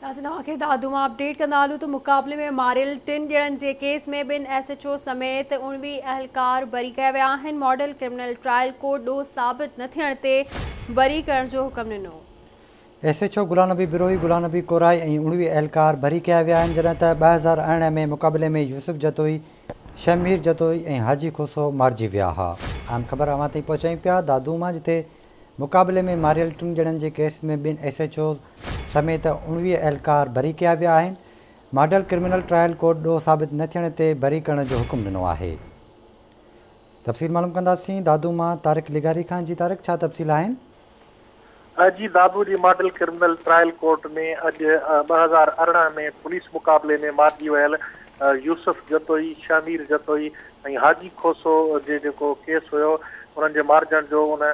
ناظرين اوهان کي دادو مان اپڊيٽ ڪندا هلون ته مقابلي ۾ ماريل ٽن ڄڻن جي ڪيس ۾ ٻن ايس ايڇ او سميت 19 اهلڪار بري ڪيا ويا آهن، ماڊل ڪرمنل ٽرائل ڪورٽ ڏوهه ثابت نه ٿيڻ تي بري ڪرڻ جو حڪم ڏنو. S H O Ghulam Nabi Brohi, Ghulam Nabi Korai ۽ 19 اهلڪار بري ڪيا ويا آهن، جڏهن ته 2018 ۾ مقابلي ۾ يوسف جتوئي، شهمير جتوئي ۽ حاجي کوسو مارجي ويا ها. اهم خبر اوهان تائين پهچايون پيا دادو مان جتي مقابلي ۾ ماريل ٽن ڄڻن جي ڪيس ۾ ٻن ايس ايڇ اوز سميت 19 اهلڪار بري ڪيا ويا آهن، ماڊل ڪرمنل ٽرائل ڪورٽ ڏوهه ثابت نه ٿيڻ تي بري ڪرڻ جو حڪم ڏنو آهي. تفصيل معلوم ڪنداسين دادو مان طارق لغاري کان جي طارق ڇا تفصيل آهن؟ جي دادو جي ماڊل ڪرمنل ٽرائل ڪورٽ ۾ اڄ 2018 ۾ پوليس مقابلي ۾ مارجي ويل يوسف جتوئي، شهمير جتوئي ۽ حاجي کوسو جي جيڪو ڪيس هيو انهن جي مارجڻ جو ان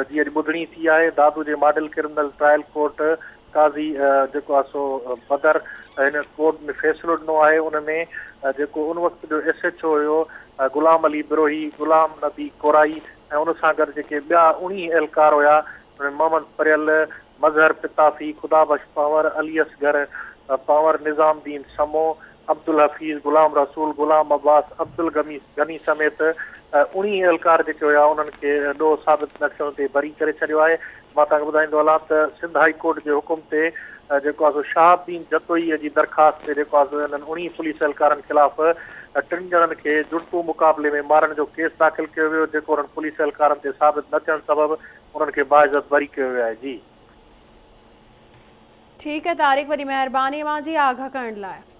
جي اڄ ٻڌڻي ٿي آهي دادو جي ماڊل ڪرمنل ٽرائل ڪورٽ قاضي جيڪو آهي سو بدر هن ڪورٽ ۾ فيصلو ڏنو آهي ان ۾ جيڪو ان وقت جو ايس ايڇ او هيو غلام علي بروهي غلام نبي ڪورائي ۽ ان سان گڏ جيڪي ٻيا 19 اهلڪار هيا ان ۾ محمد پريل مظهر پتافي، خدا بخش پنهور، علي اصغر پنهور، نظام الدين سمو، عبدالحفيظ، غلام رسول، غلام عباس، عبدالغني غني سميت 19 اهلڪار جيڪي هيا انهن کي ڏوهه ثابت نه ٿيڻ تي بري ڪري ڇڏيو آهي. مان توهان کي ٻڌائيندو هلان ته سنڌ هائي ڪورٽ جي حڪم تي جيڪو آهي سو شهاب الدين جتوئي جي درخواست تي جيڪو آهي سو انهن 19 پوليس اهلڪارن خلاف ٽن ڄڻن کي جڙتو مقابلي ۾ مارڻ جو ڪيس داخل ڪيو ويو جيڪو انهن پوليس اهلڪارن تي ثابت نه ٿيڻ سبب انهن کي باعزت بري ڪيو ويو آهي جي. ٺيڪ آهي طارق وڏي مهرباني اوهان جي آگاهه ڪرڻ لاء.